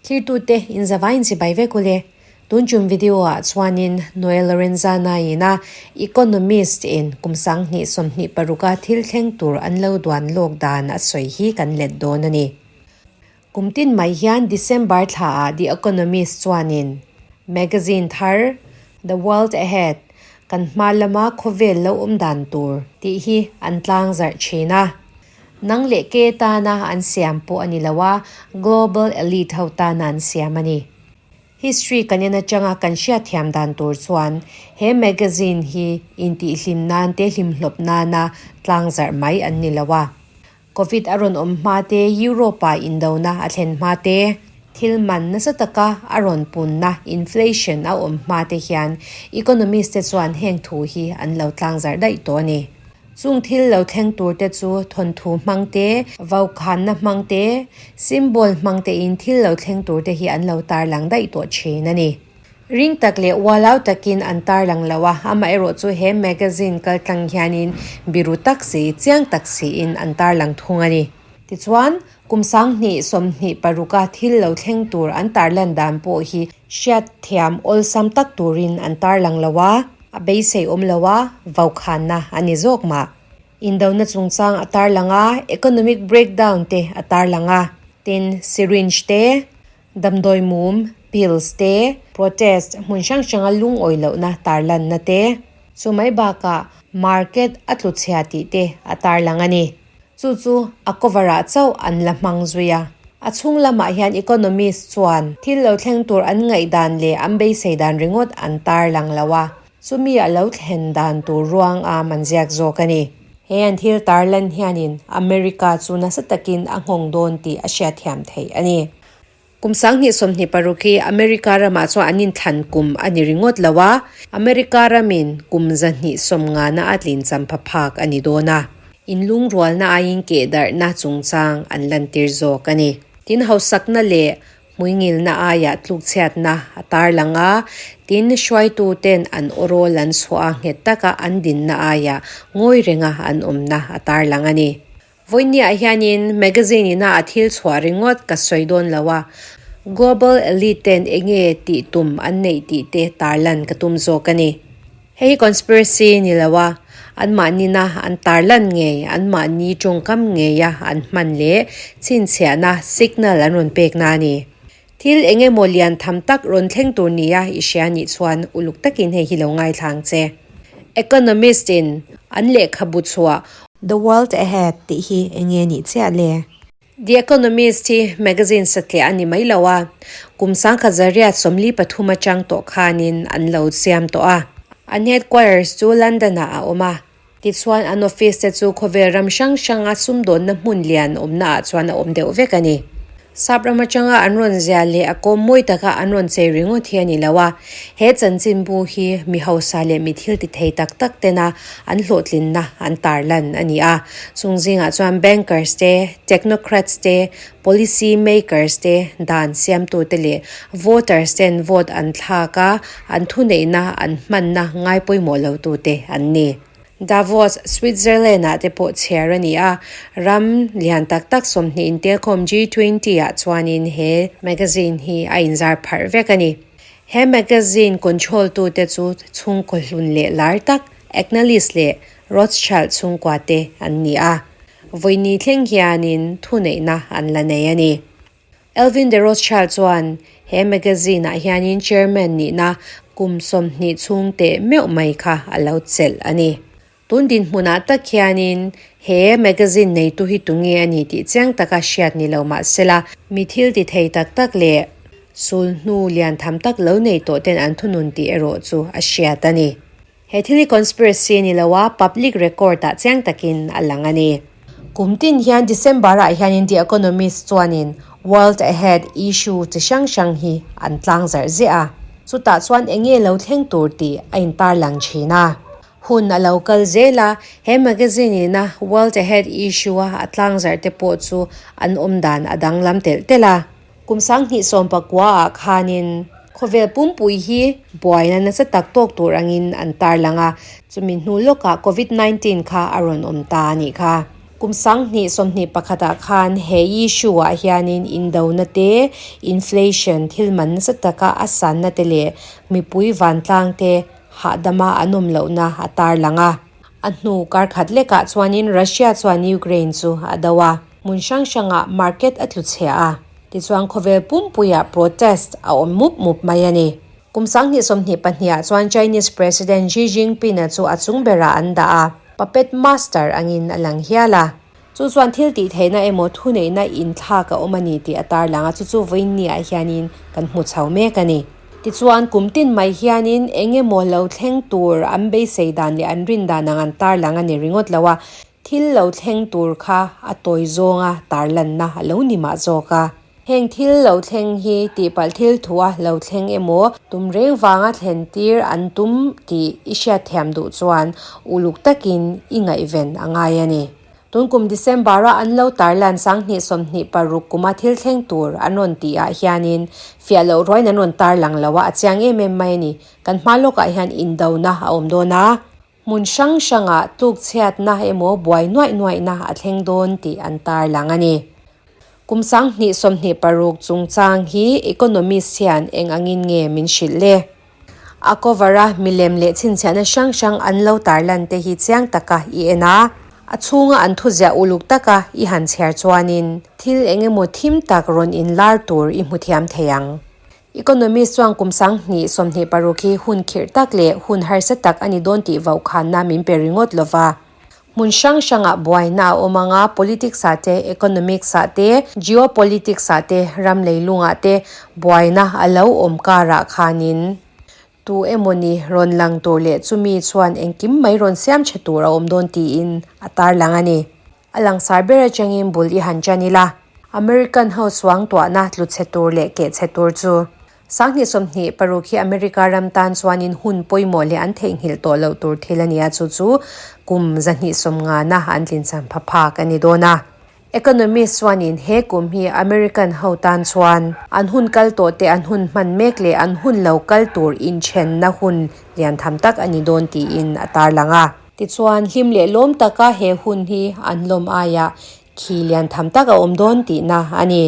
Thirtute inzavain chibai vek ule. Tun tum video ah chuanin Noel Lorenzana ina Economist in kum 2026 a thil thleng tur an lo duan lawk dan a sawi hi kan let dawn a ni. Kum tin mai hian December thla ah The Economist chuanin magazine thar The World Ahead, Kan hma lama khawvel lo awm dan tur, tih hi an tlang zarh thin a. Nang leh ke tana an siam pawh a ni lo a, global elite ho tana an siam a ni. History kan en atanga kan hriatthiam dan tur chuan he magazine hi intihhlim nan te hlimhlawp nana tlang zarh mai an ni lo a. Covid a rawn awm hma te, Europe-ah indona a thlen hma te, thil man nasa taka a rawn punna, inflation, a awm hma te hian economist te chuan heng thu hi an lo tlangzarh daih tawh a ni. Chung thil lo thleng tur te chu thawnthu hmang te, vaukhanna hmang te, symbol hmang tein thil lo thleng tur te hi an lo tarlang daih tawh thin a ni. Ring tak leh ualau takin an tarlang lo a, amaherawh chu he magazine kaltlang hianin biru tak si, chiang tak siin an tarlang thung a ni. Tichuan, kum 2026 a thil lo thleng tur an tarlan dan pawh hi hriatthiam awlsam tak turin an tarlang lo a, a beisei awm lo a, vaukhanna a ni zawk mah. Indona chungchang a tarlang a, economic breakdown te a tarlang a, tin, syringe te, Damdawi mum, pills, te, protest hmun hrang hranga lungawi lohna tarlanna te, chu mai bakah market a tlu chhia tih te a tarlang a ni. Chu chu a cover ah chauh an la hmang zui a. A chhung lamah hian economist chuan thil lo thleng tur an ngaihdan leh an beisei dan ringawt an tarlang lo a, chumi a lo thlen dan tur ruang a man ziak zawk a ni. He an thil tarlan hianin America chu nasa takin a nghawng dawn tih a hriatthiam theih a ni. Kum 2026 hi America ramah chuan an inthlan kum a ni ringawt lo a, America ramin kum 150 a tlin champha phak a ni dawn a, inlungrualna aiin kehdarhna chungchang an lantir zawk a ni. Tin, hausakna leh hmuingilna aia tlukchhiatna a tarlang a, tin, hruaituten an awrawl an chhuah a, nghet taka an dinna aia ngawi renga an awmna a tarlang a ni. Vawinia hianin magazine ina a thil chhuah ringawt ka sawi dawn lo a, global elite ten enge tih tum an neih tih te tarlan ka tum zawk a ni. Hei hi conspiracy ni lo a, anmahnina an tarlan ngei, anmahni tawngkam ngeia an hman leh chhinchhiahna signal an rawn pekna a ni. Thil eng emaw lian tham tak rawn thleng tur nia i hria nih chuan uluk takin hei hi lo ngaithla ang che. Economist in an lehkhabu chhuah. The World Ahead tih hi eng nge nih chiah le? The Economist hi magazine satliah a ni mai lo a, kum 1943 atang tawh khanin an lo siam tawh a. An headquarters chu London ah a awm a, tichuan an office te chu khawvel ram hrang hranga sumdawnna hmun lian awmna ah chuan a awm deuh vek a ni. Sap ram atanga an rawn zia leh a kawm mawi taka an rawn chei ringawt hi a ni lo a, he chanchinbu hi mi hausa leh mi thil ti thei tak tak tena an hlawhtlinna an tarlan a ni a. Chung zingah chuan bankers te, technocrats te, policy makers te, dan siamtute leh voters ten vote an thlak a, an thuneihna an hmanna ngai pawimawh lotute an ni. Davos, Switzerland-ah te pawh chhiar a ni a, ram lian tak tak 20 intelkhawm G20 ah chuanin he magazine hi a inzar pharh vek a ni. He magazine control tute chu chhungkaw hlun leh lar tak Agnellis leh Rothschild chhungkua te an ni a, vawiini thleng hianin thuneihna an la nei a ni. Elvin de Rothschild chuan he magazine ah hianin chairman nihna kum 20 chhung teh meuh mai kha a lo chelh a ni. Tun dinhmunah tak hianin he magazine neitu hi tunge a ni tih chiang taka hriat ni lo mah sela, mi thil ti thei tak tak leh sulhnu lian tham tak lo nei tawh ten an thunun tih erawh chu a hriat a ni. He thil hi conspiracy ni lo a, public record ah chiang takin a lang a ni. Kum tin hian December ah hianin The Economist chuanin World Ahead issue chi hrang hrang hi an tlang zarh ziah a. Chutah chuan eng nge lo thleng tur tih a intarlang thin a. Hun a lo kal zel a, he magazine ina World Ahead issue a a tlang zarh te pawh chu an awm dan a danglam telh telh a. Kum 2019 ah khanin khawvel pumpui hi buaina nasa tak tawk tur angin an tarlang a, chumi hnu lawkah Covid 19 kha a rawn awm ta a nih kha. Kum 2021 ah khan he issue ah hianin indona te, inflation thil man nasa taka a sanna te leh mipui vantlang te hahdama an awm lohna a tarlang a. A hnu kar khat lekah chuanin Russia chuan Ukraine chu a do a, hmun hrang hrangah market a tlu chhia a, tichuan khawvel pumpuiah protest a awm mup mup mai a ni. Kum 2022 ah chuan Chinese President Xi Jinping-a chu a chung berah an dah a, puppet master angin a lang hial a. Chu chuan thil tih theihna emaw thuneihna inthlak a awm a ni tih a tarlang a, chu chu vawiinniah hianin kan hmu chho mek a ni. Tichuan, kum tin mai hianin eng emaw lo thleng tur an beisei dan leh an rin dan ang an tarlang a ni ringawt lo a, thil lo thleng tur kha a tawi zawnga tarlanna a lo ni mah zawk a. Heng thil lo thleng hi tihpalh thil thua lo thleng emaw, tum reng vanga thlen tir an tum tih i hriatthiam duh chuan uluk takin i ngaihven a ngai a ni. Tun kum December-a an lo tarlan 2026 kuma thil thleng tur an rawn tih ah hianin fiah loh ruain an rawn tarlang lo a, a chiang em em mai a ni. Kan hma lawkah hian indona a awm dawn a. Hmun hrang hrangah tlukchhiatna emaw buai nuaih nuaihna a thleng dawn tih an tarlang a ni. Kum 2026 chungchang hi economist hian eng angin nge min hrilh le? A cover a milem leh chhinchhiahna hrang hrang an lo tarlan te hi chiang taka i en a, a chhunga an thuziah uluk taka i han chhiar chuanin thil eng emaw thim tak rawn inlar tur i hmu thiam thei ang. Economist chuan kum 2026 hi hun khirh tak leh hun harsa tak a ni dawn tih vauhkhanna min pe ringawt lo va. Hmun hrang hrangah buaina a awm ang a, politics ah te, economics ah te, geopolitics ah te, ram leilungah te buaina a lo awm karah khanin tu emawni rawn lang tur leh chumi chuan engkim mai rawn siam tha tur a awm dawn tiin a tarlang a ni. A langsar ber atangin bul i han ṭan ila, American ho suangtuahna tlu chhe tur leh keh chhe tur chu. 2026 hi America ram tan chuanin hun pawimawh leh an theihnghilh tawh loh tur thil a ni a, chu chu kum 150na an tlincham pha phak a ni dawn a. Economist chuanin he kum hi American ho tan chuan an hun kal tawh te, an hun hman mek leh an hun lo kal tur inthenna hun lian tham tak a ni dawn tiin a tarlang a. Tichuan, hlim leh lawm taka he hun hi an lawm aiah khi lian tham tak a awm dawn tihna a ni.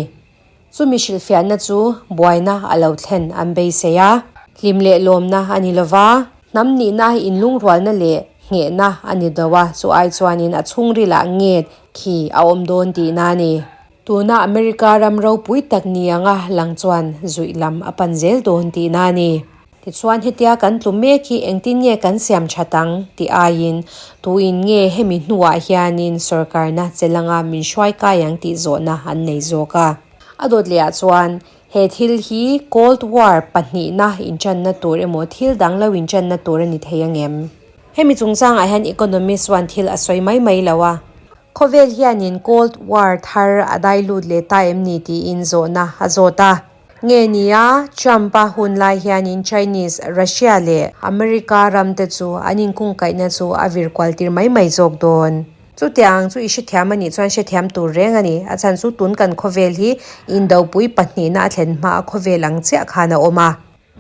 Chumi hrilhfiahna chu buaina a lo thlen an beisei a, hlim leh lawmna a ni lova, hnam nihna inlungrualna leh nghehna a ni do a, chu ai chuanin a chhungrilah nget khi a awm dawn tihna a ni. Tuna America ram ropui tak ni anga lang chuan zuih lam a pan zel dawn tihna a ni. Tichuan hetia kan tlu mek hi engtin nge kan siam that ang tih aiin tuin nge hemi hnuah hianin sorkarna che langa min hruai kai ang tih zawhna an nei zawk a. A dawt lehah chuan he thil hi Cold War pahnihna inchanna tur emaw thil dang lo inchanna tur a ni thei angem? Hemi chungchangah hian economist chuan thil a sawi mai mai lo a. Khawvel hianin Cold War thar a dai lut leh ta em ni tiin zawhna a zawt a. Nge nia, Trump-a hun lai hianin Chinese, Russia leh America ram te chu an inkungkaihna chu a vir kual tir mai mai zawk dawn. Chutiang chu i hrethiam a nih chuan hrethiam tur reng a ni. A chhan chu tun kan khawvel hi indopui pahnihna a thlen hma a khawvel ang chiah khan a awm a.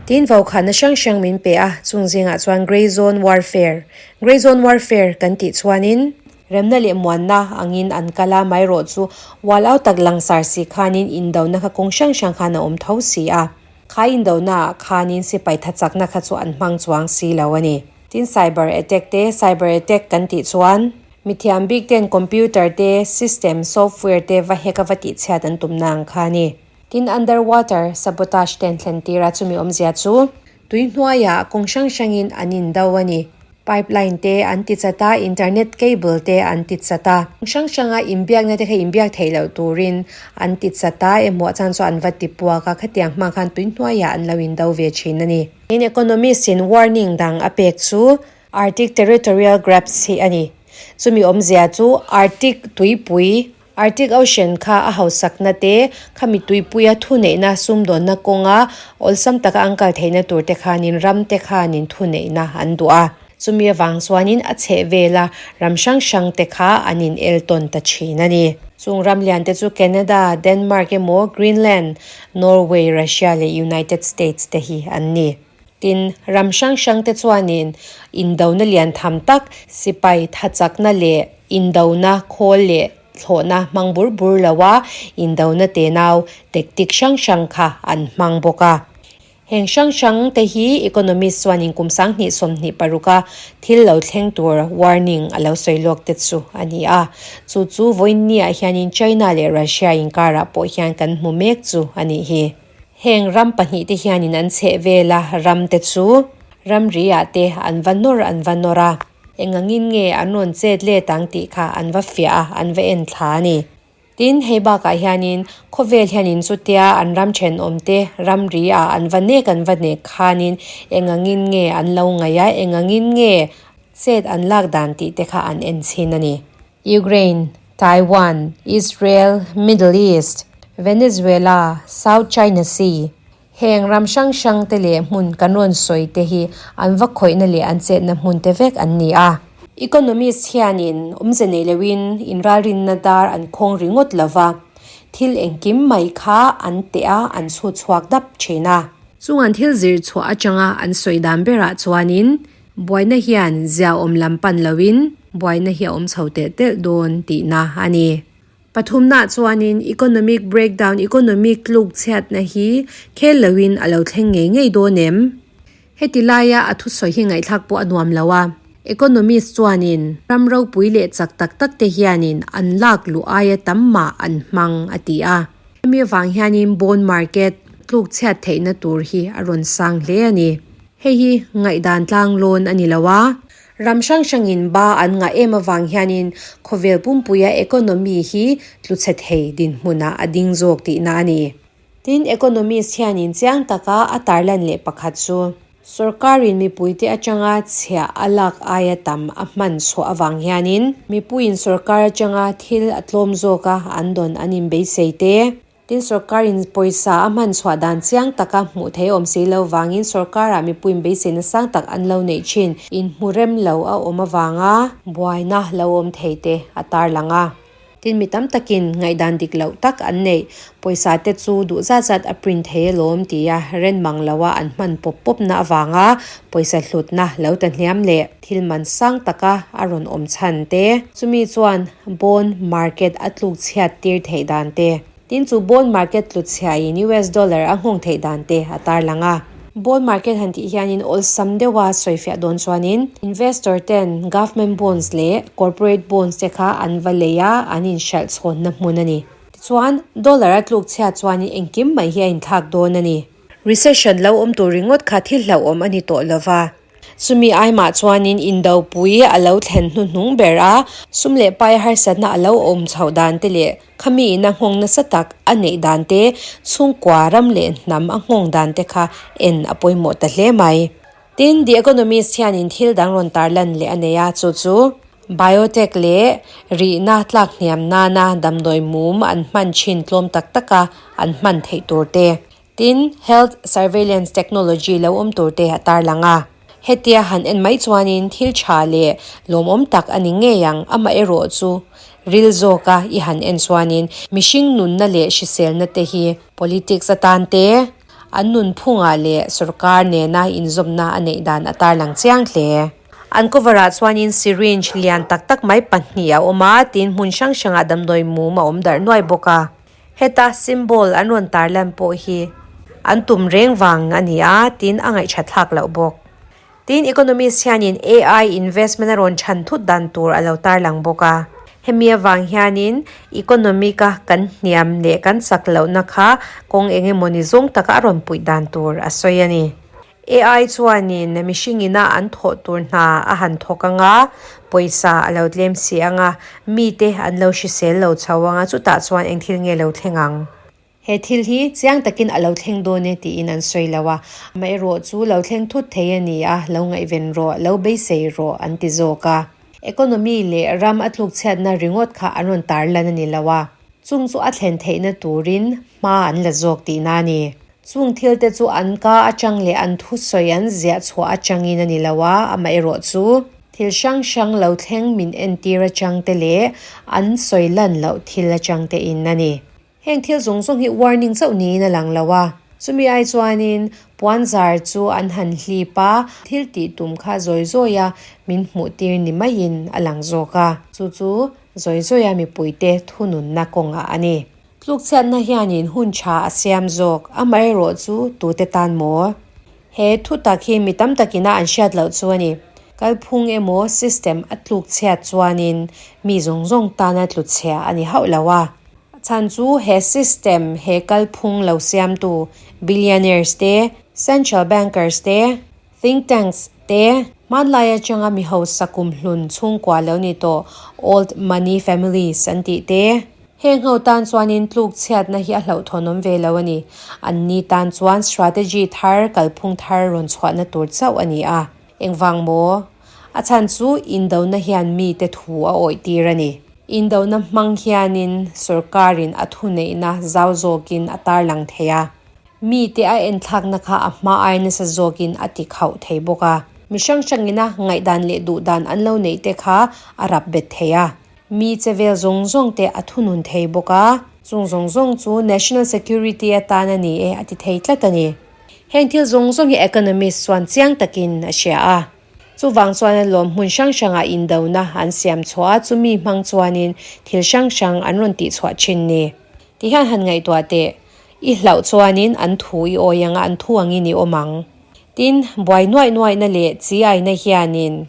Tin vaukhana hrang hrang min pe a, chung zingah chuan Grey Zone Warfare, Grey Zone Warfare, kan tih chuanin, remna leh muanna angin an kal a, maherawh chu wal au tak langsar si khanin indona kha kawng hrang hrang khan a awm tho si a, kha indonaah khanin sipai thachakna kha chu an hmang chuang si lo a ni. Tin cyber attack te, cyber attack kan tih chuan mithiam bik ten computer te, system, software te va hack a va tihchhiat an tumna ang kha a ni. Tin, underwater sabotage te an thlen tir a, chumi awmzia chu tui hnuaiah kawng hrang hrangin an indo a ni. Pipeline te an ti chat a, internet cable te an ti chat a. Kawng hrang hranga inbiakna te kha inbiak theih loh turin an ti chat a, emaw chan chu an va ti puak a, khatiang hma khan tui hnuaiah an lo indo ve thin a ni. Tin, economist in warning dang a pek chu Arctic territorial grabs hi a ni. Chumi awmzia chu Arctic tuipui Arctic Ocean kha a hausakna te, khami tuipuia thuneihna sumdawnna kawnga awlsam taka an kal theihna tur te khanin ram te khanin thuneihna an duh a. Chumi avang chuanin a chheh vela ram hrang hrang te kha an in el tawn ta thin a ni. Chung ram lian te chu Canada, Denmark emaw Greenland, Norway, Russia leh United States te hi an ni. Tin, ram hrang hrang te chuanin indona lian tham tak, sipai thachakna leh indona khawl leh thlawhna hmang bur bur lo a, indona tenau tactic hrang hrang kha an hmang bawk a. Heng hrang hrang te hi economist chuanin kum 2026 a thil lo thleng tur warning a lo sawi lawk te chu a ni a. Chu chu vawiinniah hianin China leh Russia inkarah pawh hian kan hmu mek chu a nih hi. Heng ram pahnihte hianin an chheh vel a, ram te chu ramri-ah te an va nawr an va nawr a. Engangin nge an rawn chet let ang tih kha an va fiah a, an va en thla a ni. Tin, hei bakah hianin khawvel hianin chutia an ram thenawmte ramri-ah an va nek an va nek khanin engangin nge an lo ngaih a, engangin nge chet an lak dan tih te kha an en chhin a ni. Ukraine, Taiwan, Israel, Middle East, Venezuela, South China Sea, heng ram hrang hrang te leh hmun kan rawn sawi te hi an va khawihna leh an chetna hmun te vek an ni a. Economist hianin awmze nei loin inralrinna dar an khawng ringawt lova, thil engkim mai kha an teh a, an chhut chhuak dap thin a. Chung an thil zir chhuah atanga an sawi dan berah chuanin Buaina hian ziaawm lam pan loin buaina hi a awm chho telh telh dawn tihna a ni. Pathumnaah chuanin economic breakdown, economic tluk chhiatna hi khel loin a lo thleng ngei ngei dawn em? Heti laia a thusawi hi ngaihthlak pawh a nuam lo a. Economist chuanin ram ropui leh chak tak tak te hianin an lak luh aia tam mah an hmang a ti a. Hemi avang hianin bond market tluk chhiat theihna tur hi a rawn sang hle a ni. Hei hi ngaihdan tlanglawn a ni lo a, ram hrang hrangin ba an ngah em avang hianin khawvel pumpuia economy hi tluchhe thei dinhmunah a ding zawk tihna a ni. Tin, economist hianin chiang taka a tarlan leh pakhat chu sorkarin mipuite atanga chhiah a lak aia tam a hman chhuah avang hianin mipuiin sorkar atanga thil a tlawm zawka an dawn an inbeisei te. Tin, sorkarin pawisa a hman chhuah dan chiang taka hmuh theih awm si lo vangin sorkarah mipuiin beiseina sang tak an lo neih thin. Inhmu rem lo a awm avanga buaina lo awm thei te a tarlang a. Tin, mi tam takin ngaihdan dik loh tak an neih. Pawisa te chu duh zat zat a print thei alawm tia ren mang loa an hman pawp pawpna avanga pawisa hlutna lo ta hniam leh thil man sang taka a rawn awm chhan te. Chumi chuan bond market a tluk chhiat tir theih dan te, tin chu bond market tlu chhiain US dollar a nghawng theih dan te a tarlang a. Bond market han tih hianin awlsam deuha sawifiah dawn chuanin investor ten government bonds leh corporate bonds te kha an va lei a, an inhralh chhawnna hmun a ni. Tichuan, dollar a tluk chhiat chuanin engkim mai hi a inthlak dawn a ni. Recession lo awm tur ringawt kha thil hlauhawm a ni tawh lova. Chumi aimah chuanin indopui a lo thlen hnuhnung ber a, sum leh pai harsatna a lo awm chhoh dan te leh khami ina nghawng nasa tak a neih dan te, chhungkua ram leh hnam a nghawng dan te kha en a pawimawh ta hle mai. Tin, The Economist hianin thil dang rawn tarlan leh a nei a, chu chu biotech leh rihna tlak hniam nana damdawi mum an hman thin tlawm tak taka an hman theih tur te. Tin, Health Surveillance Technology lo awm tur te a tarlang a. Hetia han en mai chuanin thil tha leh lawmawm tak a ni ngei ang, amaherawh chu ril zawka i han en chuanin mihring nunna leh hriselna te hi politics atan te, an nunphungah leh sorkar nena inzawmna a neih dan a tarlang chiang hle. An cover ah chuanin syringe lian tak tak mai pahnih a awm a, tin hmun hrang hrangah damdawi mum a awm darh nuai bawk a. Heta symbol an rawn tarlan pawh hi an tum reng vang a ni a, tin a ngaihtha thlak loh bawk. Tin, economist hianin AI investment a rawn chhan thut dan tur a lo tarlang bawk a. Hemi avang hianin economic a kan hniam leh kan chak lohna kha kawng eng emawni zawng taka a rawn puih dan tur a sawi a ni. AI chuanin mihring ina an thawh tur hna a han thawk ang a, pawisa a lo tlem si ang a, mite an lo hrisel lo chho ang a, chutah chuan eng thil nge lo thleng ang? He thil hi chiang takin a lo thleng dawn e tiin an sawi lo a, amaherawh chu lo thleng thut thei a ni a, lo ngaihven rawh, lo beisei rawh an ti zawk a. Economy leh ram a tlukchhiatna ringawt kha an rawn tarlan a ni lo a, chung chu a thlen theihna turin hma an la zawk tihna a ni. Chung thil te chu an ka atang leh an thusawi an ziah chhuah atangin a ni lo a, amaherawh chu thil hrang hrang lo thleng min entir atang te leh an sawi lan loh thil atang te in a ni. Heng thil zawng zawng hi warning chauh niin a lang lo a. Chumi ai chuanin puanzar chu an han hlip a, thil tih tum kha zawi zawi a min hmuh tir ni maiin a lang zawk a. Chu chu zawi zawi a mipuite thununna kawngah a ni. Tlukchhiatna hianin hun tha a siam zawk, amaherawh chu tute tan maw? He thu tak hi mi tam takina an hriat loh chu a ni. Kalphung emaw system a tlukchhiat chuanin mi zawng zawng tana tluchhia a ni hauh lo a. Chhan chu he system, he kalphung lo siamtu billionaires te, central bankers te, think tanks te, hmanlai atanga mi hausa kumhlun chhungkua lo ni tawh old money families an tih te, Heng ho tan chuanin tluk chhiatna hi a hlauhthawnawm ve lo a ni. Anni tan chuan strategy thar, kalphung thar rawn chhuahna tur chauh a ni a. Engvang maw? A chhan chu indona hian mite thu a awih tir a ni. Indona hmang hianin sorkarin a thuneihna zau zawkin a tarlang thei a. Mite a enthlakna kha a hma ai nasa zawkin a ti khauh thei bawk a. Mi hrang hrangina ngaihdan leh duhdan an lo neih te kha a rap bet thei a. Mi che vel zawng zawng te a thunun thei bawk a, chung zawng zawng chu national security atan a ni e a ti thei tlat a ni. Heng thil zawng zawng hi economist chuan chiang takin a hria a. Chuvang chuan a lawm hmun hrang hrangah indona an siam chhuah a, chumi hmang chuanin thil hrang hrang an rawn tihchhuah thin ni. Ti hian han ngaihtuah teh, i hlauh chuanin an thu i awi anga an thu angin i awm ang. Tin, buai nuaih nuaihna leh chi aina hianin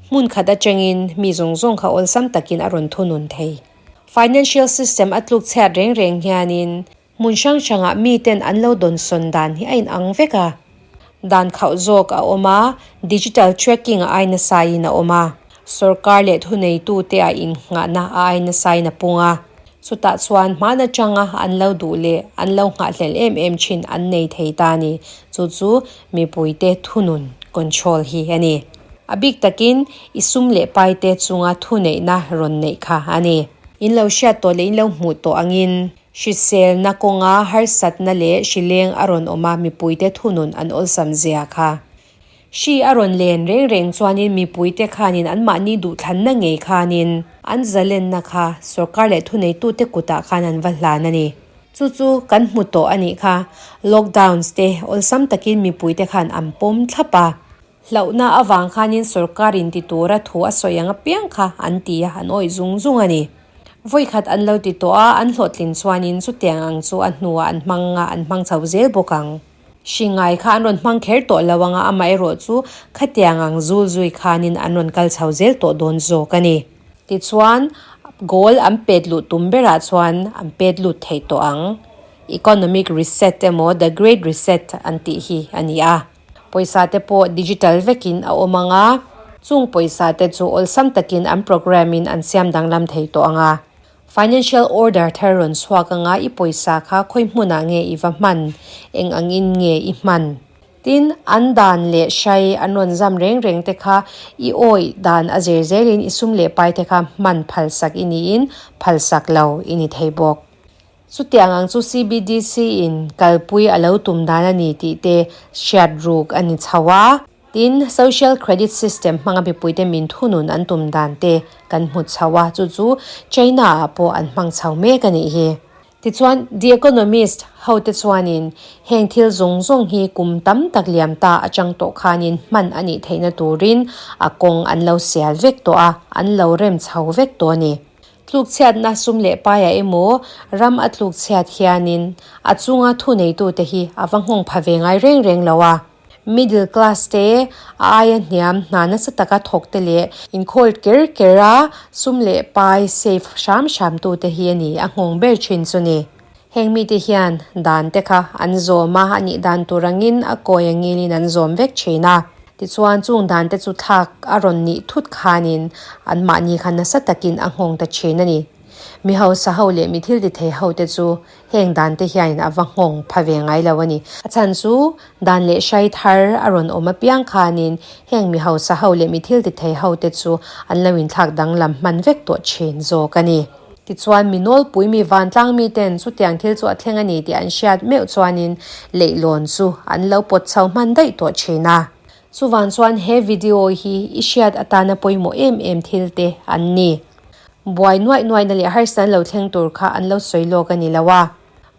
Hmun khat atangin mi zawng zawng kha awlsam takin a rawn thunun thei. Financial system a tluk chhiat reng reng hianin hmun hrang hrangah miten an lo dawnsawn dan hi a inang vek a. Dan khauh zawk a awm a, digital tracking a ai nasaiin a awm a, sorkar leh thuneitute a innghahna a ai nasaiin a pung a. Chutah chuan hman atanga an lo duh leh an lo nghahhlelh em em thin an nei thei ta a ni. Chu chu mipuite thunun, control, hi a ni. A bik takin i sum leh paite chunga thuneihna rawn neih kha a ni. In lo hriat tawh leh in lo hmuh tawh angin hriselna kawnga harsatna leh hrileng a rawn awm a mipuite thunun an awlsam zia kha. Hri a rawn len reng reng chuanin mipuite khanin anmahni duhthlanna ngei khanin an zalenna kha sorkar leh thuneitute kutah khan an va hlan a ni. Chu chu kan hmu tawh a nih kha. Lockdowns te awlsam takin mipuite khan an pawm thlap a. Hlauhna avang khanin sorkar in ti tura thu a sawi ang apiang kha an ti a, an awih zung zung a ni. Vawikhat an lo ti tawh a, an hlawhtlin chuanin chutiang ang chu a hnuah an hmang a, an hmang chho zel bawk ang. Hri ngai kha an rawn hmang kher tawh lo anga amaherawh chu khatiang ang zul zui khanin an rawn kal chho zel tawh dawn zawk a ni. Tichuan, goal an pet luh tum berah chuan an pet lut thei tawh ang. Economic reset emaw the great reset an tih hi a ni a. Pawisa te pawh digital vekin a awm ang a, chung pawisa te chu awlsam takin an program in an siam danglam thei tawh ang a. Financial order thar rawn chhuak anga i pawisa kha khawi hmunah nge i va hman, eng angin nge i hman? Tin, an dan leh hrai an rawn zam reng reng te kha i awih dan a zir zelin i sum leh pai te kha hman phalsak i niin phalsak lo i ni thei bawk. Chutiang ang chu CBDC in kalpui a lo tum dan a ni tih te hriat ruk a ni chho a. Tin, social credit system hmanga mipuite min thunun an tum dan te kan hmu chho a, chu chu China ah pawh an hmang chho mek a nih hi. Tichuan, The Economist hote chuanin heng thil zawng zawng hi kum tam tak liam ta atang tawh khanin hman a nih theihna turin a kawng an lo sial vek tawh a, an lo rem chho vek tawh a ni. Tlukchhiatna sum leh paiah emaw ram a tlukchhiat hianin a chunga thuneitute hi a va nghawng pha ve ngai reng reng lo a. Middle class te, a aia hniam hna nasa taka thawk te leh inkhawl ker ker a sum leh pai save hram hram tu te hi a ni a nghawng ber thin chu ni. Heng mite hian dan te kha an zawm a, a nih dan tur angin a kawi angilin an zawm vek thin a. Tichuan chung dan te chu thlak a rawn nih thut khanin anmahni kha nasa takin a nghawng ta thin a ni. Mi hausa ho leh mi thil ti thei ho te chu Heng dan te hianin a va nghawng pha ve ngai lo a ni. A chhan chu dan leh hrai thar a rawn awm apiang khanin heng mi hausa ho leh mi thil ti thei ho te chu an lo inthlak danglam hman vek tawh thin zawk a ni. Tichuan mi nawlpui mi vantlang mi ten chutiang thil chu a thleng a ni tih an hriat meuh chuanin leihlawn chu an lo pawt chho hman daih tawh thin a. Chuvang chuan he video hi i hriat atana pawimawh em em thil te an ni. Buai nuaih nuaihna leh harsa an lo thleng tur kha an lo sawi lawk a ni lo a.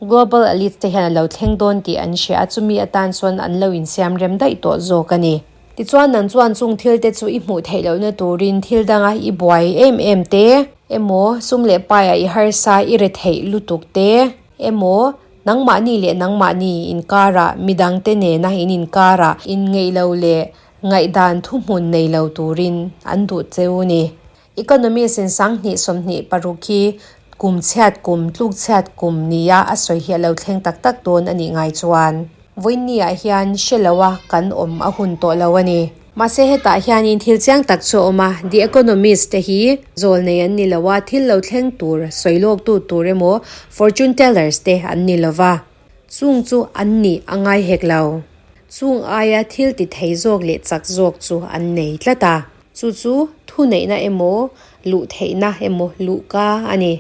Global elites te hian a lo thleng dawn tih an hria a, chumi atan chuan an lo insiam rem daih tawh zawk a ni. Tichuan nang chuan chung thil te chu i hmuh theih lohna turin thil danga i buai em em te emaw, sum leh paiah i harsa i re theih lutuk te emaw, nangmahni leh nangmahni inkarah midangte nena in inkarah inngeih lo leh ngaihdan thuhmun nei lo turin an duh cheu ni. Economist in 2026 hi kum chhiat kum, tluk chhiat kum nia a sawi hi a lo thleng tak tak dawn a nih ngai chuan vawiinni ah hian hre lo a kan awm a hun tawh lo a ni. Mahse hetah hianin thil chiang tak chu a awm a, The Economist te hi zawl nei an ni lo a, thil lo thleng tur, sawi lawk tu tur emaw fortune tellers te an ni lo va, chung chu an nih a ngai hek lo. Chung aia thil ti thei zawk leh chak zawk chu an nei tlat a. Chu chu thuneihna emaw, luh theihna emaw luhka a ni.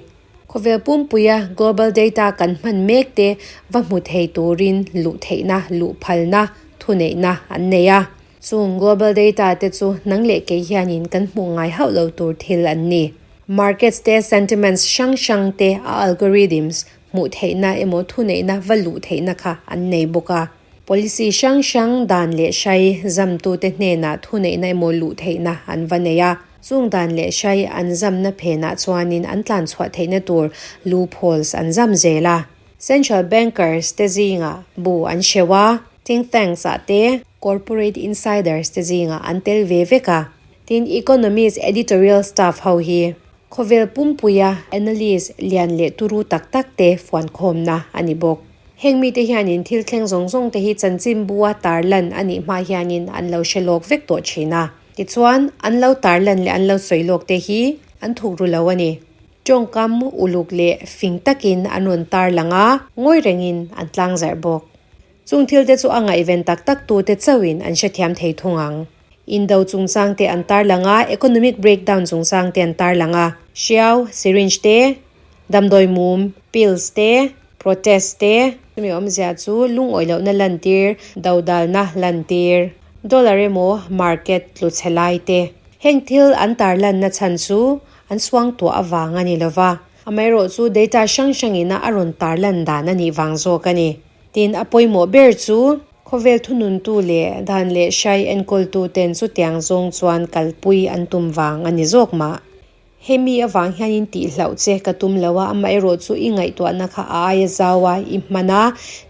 Khawvel pumpuia global data kan hman mek te va hmu thei turin luh theihna, luh phalna, thuneihna an nei a. Chung global data te chu nang leh kei hianin kan hmuh ngai hauh lo tur thil an ni. Markets te sentiments hrang hrang te a algorithms hmuh theihna emaw thuneihna va luh theihna kha an nei bawk a. Policy hrang hrang dan leh hrai zamtute hnenah thuneihna emaw luh theihna an va nei a. Chung dan leh hrai an zamna phenah chuanin an tlan chhuah theihna tur loopholes an zam zel a. Central bankers te zingah bu an hreuh a, think tanks ah te, corporate insiders te zingah an tel ve vek a. Tin, economist editorial staff ho hi Khawvel pumpuia analyst lian leh turu tak tak te fuankhawmna a ni bawk. Heng mite hianin thil thleng zawng zawng te hi chanchinbua tarlan a nih hma hianin an lo hre lawk vek tawh thin a. Tichuan, an lo tarlan leh an lo sawi lawk te hi an thuk ru lo a ni. Tawngkam uluk leh fing takin an rawn tarlang a, ngawi rengin an tlangzarh bawk. Chung thil te chu a ngaihven tak tak tu te chauhin an hrethiam thei thung ang. Indo chungchang te an tarlang a, economic breakdown chungchang te an tarlang a. Hriau, syringe te, damdawi mum, pills te, protest te. Chumi awmzia chu lungawi lohna lantir, dodalna lantir, dollar emaw market tlu chhe lai te. Heng thil an tarlanna chhan chu an suangtuah avang a ni lova, amaherawhchu data hrang hrangina a rawn tarlan dan a nih vang zawk a ni. Tin, a pawimawh ber chu khawvel thununtu leh dan leh hrai enkawltuten chutiang zawng chuan kalpui an tum vang a ni zawk mah. Hemi avang hianin tihhlauh che ka tum lo a, amaherawh chu i ngaihtuahna kha a aia zau a, i hman a,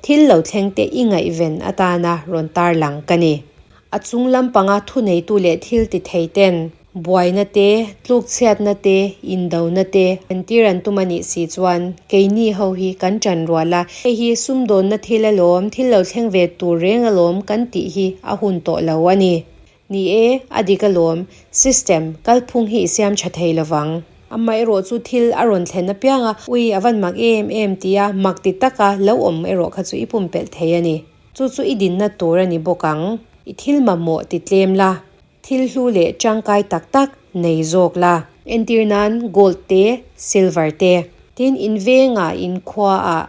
thil lo thleng te i ngaihven atana rawn tarlang ka ni. A chung lampanga thuneitu leh thil ti thei ten Buaina te, tlukchhiatna te, indona te entir an tum a nih si chuan keini ho hi kan ṭan rual a, hei hi sumdawnna thil alawm, thil lo thleng ve tur reng alawm kan tih hi a hun tawh lo a ni. Ni e, a dik alawm, system, kalphung hi i siam ṭha thei lovang. Amaherawh chu thil a rawn thlen apiang a, ui a van mak em em tia mak ti taka lo awm erawh kha chu i pumpelh thei a ni. Chu chu i dinna tur a ni bawk ang. I thil mamawh ti tlem la, Thil hlu leh tangkai tak tak nei zawk la. Entir nan gold te, silver te. Tin, in vengah, in khuaah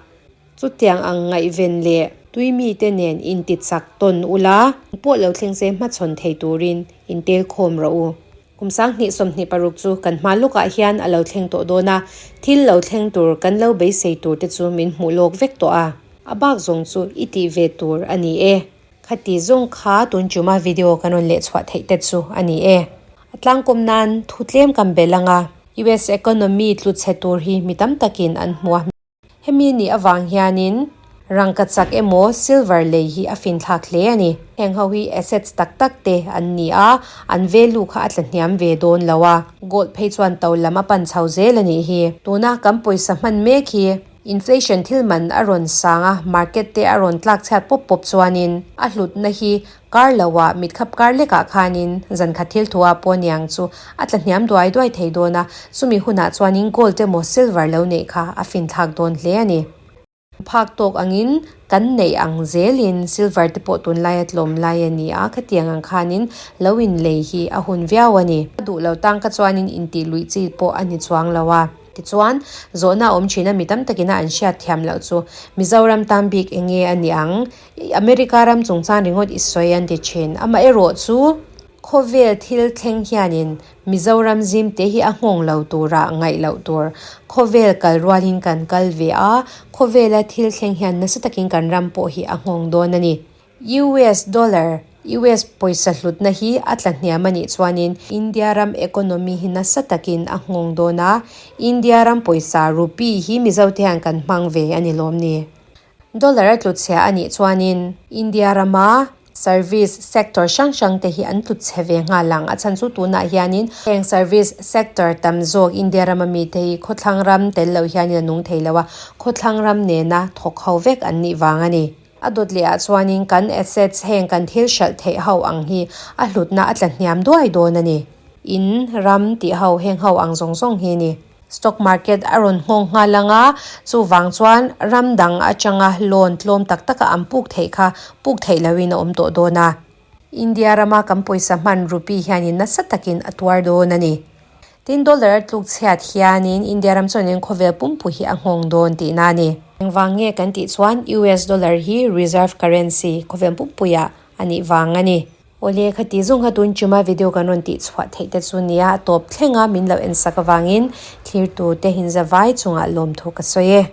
chutiang ang ngaihven leh tui mite nen inti chak tawn ula. Pawh lo thleng se hmachhawn thei turin in tel khawm rawh u. Kum 2026 chu kan hma lawkah hian a lo thleng tawh dawn a, thil lo thleng tur kan lo beisei tur te chu min hmuh lawk vek tawh a. A bak zawng chu i tih ve tur a ni e. Khati zawng kha tun chuma video kan rawn leh chhuah theih te chu a ni e. A tlangkawm nan thu tlem kan belh ang a, US economy tlu chhe tur hi mi tam takin an hmu a. Hemi nih avang hianin rangkachak emaw silver lei hi a finthlak hle a ni. Heng ho hi assets tak tak te an ni a, an value kha a tla hniam ve dawn lo a. Gold phei chuan to lam a pan chho zel a nih hi. Tuna kan pawisa hman mek hi Inflation thil man a rawn sang a, market te a rawn tlak chhiat pawp pawp chuanin a hlutna hi kar loah mitkhap kar lekah khanin zan khat thil thuah pawh niang chu a tla hniam duai duai thei dawn a, chumi hunah chuanin gold emaw silver lo neih kha a finthlak dawn hle a ni. Phak tawk angin kan neih ang zelin silver te pawh tunlaia tlawm lai a ni a, khatiang ang khanin lo inlei hi a hun viau a ni. A duh lo tang kha chuanin intih luih chi pawh a ni chuang lo a. Tichuan, zawhna a awm thin a, mi tam takin a an hriat thiam loh chu Mizoram tan bik eng nge a ni ang? America ram chungchang ringawt i sawi an ti thin. Amaherawh chu. Khawvel thil thleng hianin Mizoram zimte hi a nghawng lo turah ngaih loh tur. Khawvel kal rualin kan kal ve a, khawvela thil thleng hian nasa takin kan ram pawh hi a nghawng dawn a ni. US dollar, US pawisa hlutna hi a tla hniam a nih chuanin India ram economy hi nasa takin a nghawng dawn a, India ram pawisa rupee hi Mizote hian kan hmang ve a ni lawm ni. Dollar a tlu chhia a nih chuanin India rama service sector hrang hrang te hi an tlu chhe ve nghal ang. A chhan chu tunah hianin heng service sector tam zawk India rama mite hi khawthlang ram tel lo hianin a nung thei lo a, khawthlang ram nena thawk ho vek an nih vang a ni. A dawt leh ah chuanin kan assets heng kan thil hralh theih ho ang hi a hlutna a tla hniam duai dawn a ni. In, ram tih ho heng ho ang zawng zawng hi a ni. Stock market a rawn nghawng nghal ang a, chuvang chuan ram dang atanga loan tlawm tak taka an puk theih kha puk theih loin a awm tawh dawn a. India rama kan pawisa hman rupee hianin nasa takin a tuar dawn a ni. Tin, dollar a tluk chhiat hianin India ram chuanin khawvel pumpui hi a nghawng dawn tihna a ni. Engvang nge kan tih chuan US dollar hi reserve currency khawvel pumpuiah a nih vang a ni. Awle, khati zawng kha tun chuma video kan rawn tih chhuah theih te chu nia, a tawp thleng a min lo en sak avangin thlir tu te hinza vai chungah lawmthu ka sawi e.